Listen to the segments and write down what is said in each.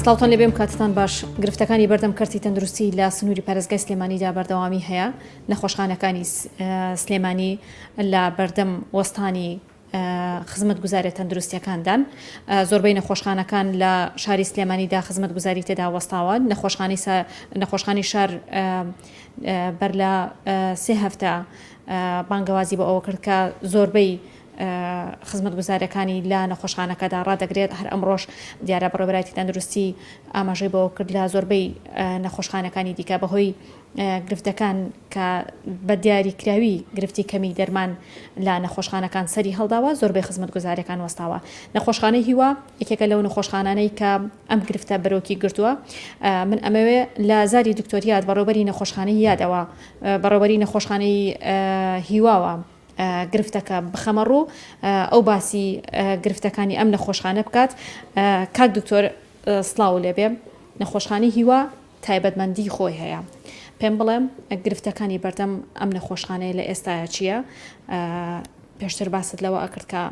سڵاوتان لێبێم کاتتان باش گرفتەکانی بەردەم کەرتی تەندروستی لە سنووری پارێزگای سلێمانیدا بەردەوامی هەیە نەخۆشخانەکانی سلێمانی لە بەردەم وەستانی خزمەتگوزاریە تەندروستیەکاندان. زۆربەی نەخۆشخانەکان لە شاری سلێمانیدا خزمەتگوزاری تێدا وەستاوە. نەخۆشخانەی نەخۆشخانەی شار بەر لە سێ هەفتە بانگەوازی بۆ ئەوە کرد کە زۆربەی خزمەتگوزاریەکانی لە نەخۆشخانەکەدا ڕادەگرێت. هەر ئەمڕۆش دیارە بەڕێوەبەرایەتی تەندروستی ئاماژەی بەوە کرد لە زۆربەی نەخۆشخانەکانی دیکە بەهۆی گرفتەکان کە بە دیاریکراوی گرفتی کەمی دەرمان لە نەخۆشخانەکان سەری هەڵداوە، زۆربەی خزمەتگوزارییەکان وەستاوە. نەخۆشخانەی هیوا یەکێکە لەو نەخۆشخانانەی کە ئەم گرفتە بەرۆکی گرتووە. من ئەمەوێ لە زاری دکتۆر یاد بەڕێوبەری نەخۆشخانەی یادەوە بەڕێوبەری نەخۆشخانەی هیواوە گرفتەکە بخەمە ڕوو، ئەو باسی گرفتەکانی ئەم نەخۆشخانە بکات. کاک دکتۆر سڵاوو لێبێ. نەخۆشخانەی هیوا تایبەتمەندی خۆی هەیە. پێم بڵێ گرفتەکانی بەردەم ئەم نەخۆشخانەیە لە ئێستایا چییە؟ پێشتر باست لەوە ئەکرد کە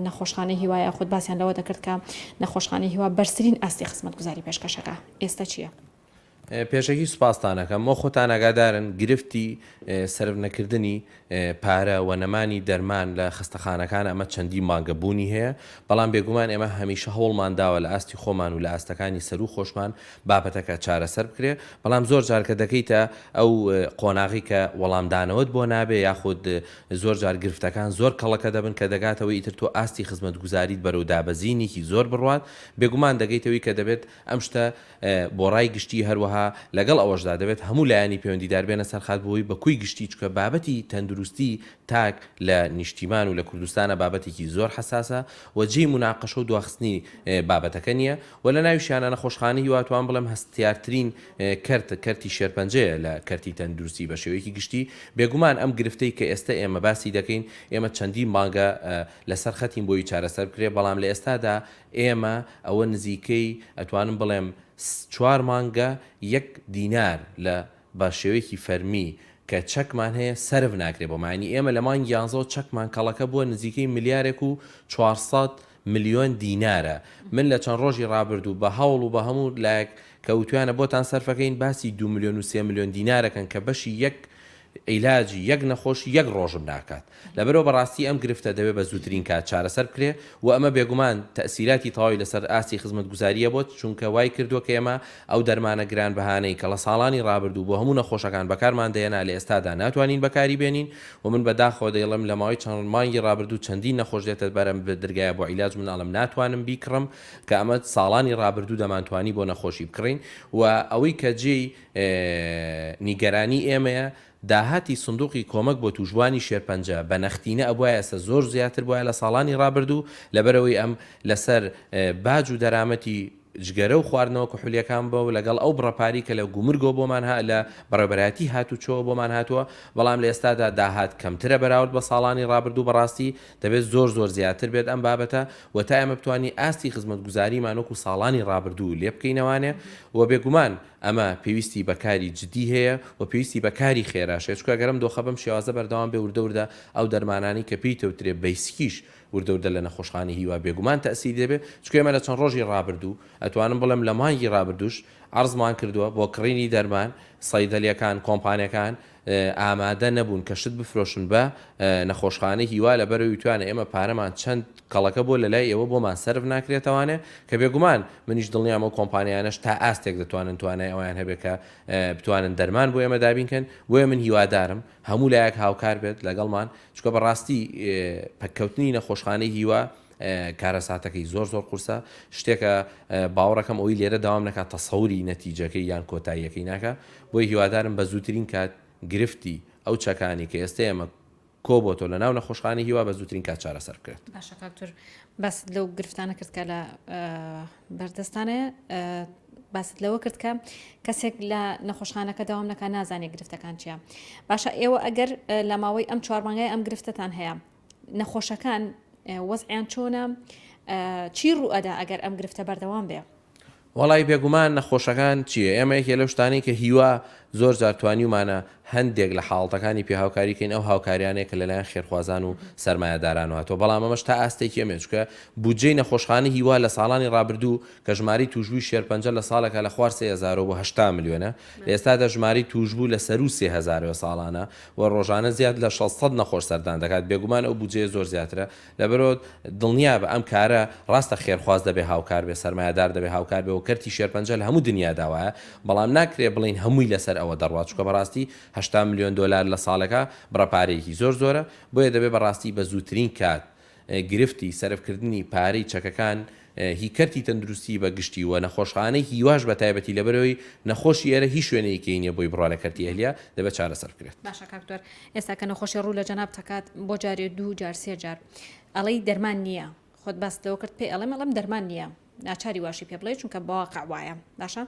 نەخۆشخانەی هیوا یاخود باسیان لەوە دەکرد کە نەخۆشخانەی هیوا بەرزترین ئاستی خزمەتگوزاری پێشکەشەکە ئێستا چییە؟ پێشەکی سوپاستان ئەکەم وە خۆتان ئاگادارن گرفتی سەرف نەکردنی پارە و نەمانی دەرمان لە خەستەخانەکان ئەمە چەندین مانگە بوونی هەیە، بەڵام بێگومان ئێمە هەمیشە هەوڵمان داوە لە ئاستی خۆمان و لە ئاستەکانی سەروو خۆشمان بابەتەکە چارەسەر بکرێ، بەڵام زۆر جار کە دەگەیتە ئەو قۆناغەی کە وەڵامدانەوەت بۆ نابێ یاخود زۆر جار گرفتەکان زۆر کەڵەکە دەبن کە دەگاتەوەی ئیتر تۆ ئاستی خزمەتگوزاریت بەرەو دابەزینێکی زۆر بڕوات، بێگومان دەگەیتەوەی کە دەبێت ئەم شتە بۆ ڕای گشتی، هەروەها لەگەڵ ئەوەشدا دەبێت هەموو لایەنی پەیوەندیدار بێنە سەر خات بۆ ئەوەی بە کۆی گشتی چونکە بابەتی تەندروستی تاک لە نیشتیمان و لە کوردستانا بابەتێکی زۆر حەساسە و جێی موناقەشە و دواخستنی بابەتەکە نییە و لە ناویشیانا نەخۆشخانەی هیوا توان بڵێم هەستیارترین کەرت کەرتی شێرپەنجەیە لە کەرتی تەندروستی بە شێوەیەکی گشتی بێگومان ئەم گرفتەی کە ئێستە ئێمە باسی دەکەین ئێمە چەندین مانگە لەسەر خەتین بۆی چارەسەر بکرێت بەڵام لە ئێستادا ئێمە ئەوە نزیکەی ئەتوانم بڵێم چوار مانگە یەک دینار لە بە شێوەیەکی فەرمی کە چەکمان هەیە سەرف ناکرێ بۆمان یانی ئێمە لە مانگی یانزەوە چەکمان کەڵەکە بووە نزیکەی ملیارێک و 400 ملیۆن دینارە من لە چەند ڕۆژی ڕابردوو بە هەوڵ و بە هەموو لایەک کە وتویانە بۆتان سەرفەکەین باسی دو ملیۆن و سێ ملیۆن دینارەکەن کە بەشی یەک عیلاجی یەک نەخۆشی یەک ڕۆژم ناکات لەبەرئەوە بەڕاستی ئەم گرفتە دەبێ بە زووترین کات چارەسەر بکرێ و ئەمە بێگومان تەئسیراتی تەواوی لەسەر ئاستی خزمەتگوزارییە بۆت چونکە وای کردووە کە ئێمە ئەو دەرمانە گرانبەهانەی کە ڵە ساڵانی ڕابردوو بۆ هەموو نەخۆشەکان بەکارمان دەهێنا لە ئێستادا ناتوانین بەکاری بێنین و من بە داخەوە دەیڵێم لە ماوەی چەند مانگی ڕابردوو چەندین نەخۆش دێتە بەرم درگایە بۆ عیلاج من ئەڵێم ناتوانم بیکڕم کە ئەمە ساڵانی ڕابردوو دەمانتوانی بۆ نەخۆشی بکڕین و ئەوەی کە جێی نیگەرانی ئێمەیە، داهاتی سندوقی کۆمەک بۆ تووشبووانی شێرپەنجە بە نەختینە ئەبوایە ئێستا زۆر زیاتر بوایە لە ساڵانی ڕابردوو، لەبەرئەوەی ئەم لەسەر باج و دەرامەتی جگەرە و خواردنەوە کحولیەکان بووە و لەگەڵ ئەو بڕە پارەی کە لە گومرگەوە بۆمان ها لە بەڕێوەبەرایەتی هاتوچۆوە بۆمان هاتووە، بەڵام لە ئێستادا داهات کەمترە بەراورد بە ساڵانی ڕابردوو بەڕاستی دەبێت زۆر زۆر زیاتر بێت ئەم بابەتە و تا ئێمە بتوانین ئاستی خزمەتگوزاریمان وەکو ساڵانی ڕابردوو لێ بکەینەوانێ و بێگومان ئەمە پێویستی بە کاری جدی هەیە و پێویستی بە کاری خێراش هەیە، چونکە گەر ئەم دۆخە بەم شێوازە بەردەوام بێ وردە وردە ئەو دەرمانانەی کە پێی دەوترێ basic یش وردە وردە لە نەخۆشخانەی هیوا بێگومان تەئسیری دەبێ، چونکە ئێمە لە چەند ڕۆژی ڕابردوو ئەتوانم بڵێم لە مانگی ڕابردووش عەرزمان کردووە بۆ کڕینی دەرمان سەیدەلیەکان کۆمپانیەکان ئامادە نەبوون کە شت بفرۆشن بە نەخۆشخانەی هیوا لەبەرئەوەی وتویانە ئێمە پارەمان چەند کەڵەکە بووە لەلای ئێوە بۆمان سەرف ناکرێتەوانێ کە بێگومان منیش دڵنیام ئەو کۆمپانیانەش تا ئاستێک دەتوانن توانای ئەویان هەبێت کە بتوانن دەرمان بۆ ئێمە دابین کەن بۆیە من هیوادارم هەموو لایەک هاوکار بێت لەگەڵمان چونکە بەڕاستی پەککەوتنی نەخۆشخانەی هیوا کارەساتەکەی زۆر زۆر قورسە شتێکە باوەڕەکەم ئەوەی لێرە داوام نەکات تەسەوری نەتیجەکەی یان کۆتاییەکەی ناکا بۆیە هیوادارم بە زووترین کات گرفتی ئەو چەکانی کە ئێستە ئێمە کۆبۆتەوە لە ناو نەخۆشخانەی هیوا بە زووترین کات چارەسەر بکرێت. باشە کاک دکتۆر باست لەو گرفتانە کرد کە لە بەردەستانەیە باست لەوە کرد کە کەسێک لە نەخۆشخانەکە داوام نەکا نازانێت گرفتەکان چییە باشە ئێوە ئەگەر لە ماوەی ئەم چوار مانگای ئەم گرفتەتان هەیە نەخۆشەکان وەزعیان چۆنە چی ڕووئەدا ئەگەر ئەم گرفتە بەردەوام بێ؟ وەڵای بێگومان نەخۆشەکان چیە ئێمە یەکێ لەو شتانەی کە هیوا زۆر جار توانیومانە. هەندێک لە حاڵەتەکانی پێ هاوکاری کەین ئەو هاوکاریانەیە کە لەلایەن خێرخوازان و سەرمایەدارانەوە هاتووە بەڵام ئەمەش تا ئاستێکی ئەمێ چونکە بودجەی نەخۆشخانەی هیوا لە ساڵانی ڕابردوو کە ژمارەی تووشبووی شێرپەنجە لە ساڵێکا لە خوار سێ هەزارەوە بۆ 80 ملیۆنە لە ئێستادا ژمارەی تووشبوو لە سەروو سێ هەزارەوە ساڵانە و ڕۆژانە زیاد لە 600 نەخۆش سەردان دەکات بێگومان ئەو بودجەیە زۆر زیاترە لەبەرئەوە دڵنیابە ئەم کارە ڕاستە خێرخواز دەبێ هاوکار بێ، سەرمایەدار دەبێ هاوکار بێ و کەرتی شێرپەنجە لە هەموو دنیادا وایە، بەڵام ناکرێ بڵێین هەمووی لەسەر ئەوە دەڕوات، چونکە بەڕاستی 80 ملیۆن دۆلار لە ساڵێکا بڕە پارەیەکی زۆر زۆرە، بۆیە دەبێ بەڕاستی بە زووترین کات گرفتی سەرفکردنی پارەی چەکەکان هی کەرتی تەندروستی بە گشتی و نەخۆشخانەی هیواش بە تایبەتی لەبەرئەوەی نەخۆشی ئێرە هیچ شوێنێکی نیە بۆی بڕوا لە کەرتی ئەهلیە دەبێت چارەسەر بکرێت. باشە کاک دکتۆر ئێستا کە نەخۆشی ڕوو لە جەنابت ئەکات بۆ جارێ دوو جار سێ جار ئەڵێی دەرمان نییە خۆت باست لەوە کرد پێی ئەڵێم ئەڵێم دەرمان نییە ناچاری واشی پێ بڵێ چونکە بەواقع وایە باشە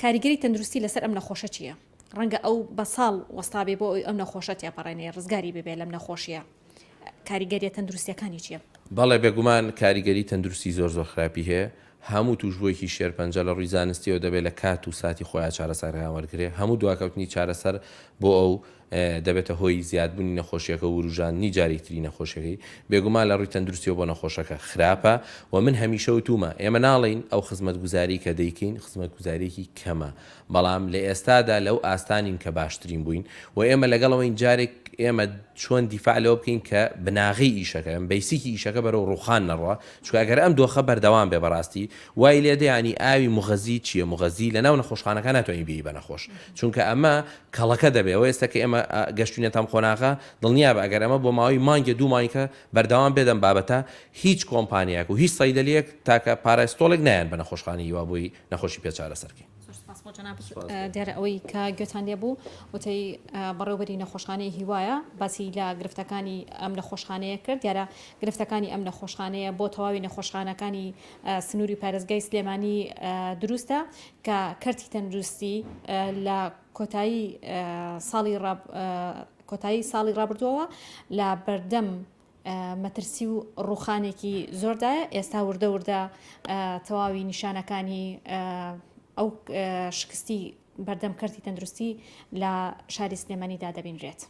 کاریگەری تەندروستی لەسەر ئەم نەخۆشە چییە ڕەنگە ئەو بە ساڵ وەستابێ بۆ ئەوی ئەم نەخۆشە تێپەڕێنێ ڕزگاری ببێ لەم نەخۆشیە کاریگەریە تەندروستیەکانی چییە؟ بەڵێ بێگومان کاریگەری تەندروستی زۆر زۆر خراپی هەیە، هەموو توشبووێکی شێرپەنجە لە ڕووی زانستیەوە دەبێت لە کات و ساتی خۆیا چارەسەرەکان وەرگرێ، هەموو دواکەوتنی چارەسەر بۆ ئەو دەبێتە هۆی زیادبوونی نەخۆشیەکە و وروژاندنی جارێکی تری نەخۆشیەکەی، بێگومان لە ڕووی تەندروستیەوە بۆ نەخۆشەکە خراپە و من هەمیشە وتومە ئێمە ناڵێین ئەو خزمەتگوزاری کە دەیکەین خزمەتگوزاریەکی کەمە بەڵام لە ئێستادا لەو ئاستە نین کە باشترین بووین و ئێمە لەگەڵ ئەوەین جارێک ئێمە چۆن دیفاع لەوە بکەین کە بناغەی ئیشەکە basic ی ئیشەکە بەرەو ڕووخان نەڕوا چونکە ئەگەر ئەم دۆخە بەردەوام بێ بەڕاستی وای لێ دێ یانی ئاوی موغەزی چییە موغەزی لە ناو نەخۆشخانەکان ناتوانین بیەی بە نەخۆش چونکە ئەمە کەڵەکە دەبێ ئەوە ئێستا کە ئێمە گەشتوینەتە ئەم قۆناغە دڵنیابە ئەگەر ئەمە بۆ ماوەی مانگێ دوو مانگە بەردەوام بێت ئەم بابەتە هیچ کۆمپانیایەک و هیچ سەیدەلیەک تاکە پارایستۆڵێک نایەن بە نەخۆشخانەی هیوا بۆی نەخۆشی پێ چارەسەر کەین. زۆر سپاس بۆ جەنابت. دیارە ئەوەی کە گوێتان لێ بوو وتەی بەڕێوبەری نەخۆشخانەی هیوایە باسی لە گرفتەکانی ئەم نەخۆشخانەیە کرد دیارە گرفتەکانی ئەم نەخۆشخانەیە بۆ تەواوی نەخۆشخانەکانی سنووری پارێزگای سلێمانی دروستە کە کەرتی تەندروستی لە کۆتایی ساڵی کۆتایی ساڵی ڕابردووەوە لە بەردەم مەترسی و ڕووخانێکی زۆردایە، ئێستا وردە وردە تەواوی نیشانەکانی ئەو شکستی بەردەم کەرتی تەندروستی لە شاری سلێمانیدا دەبینرێت.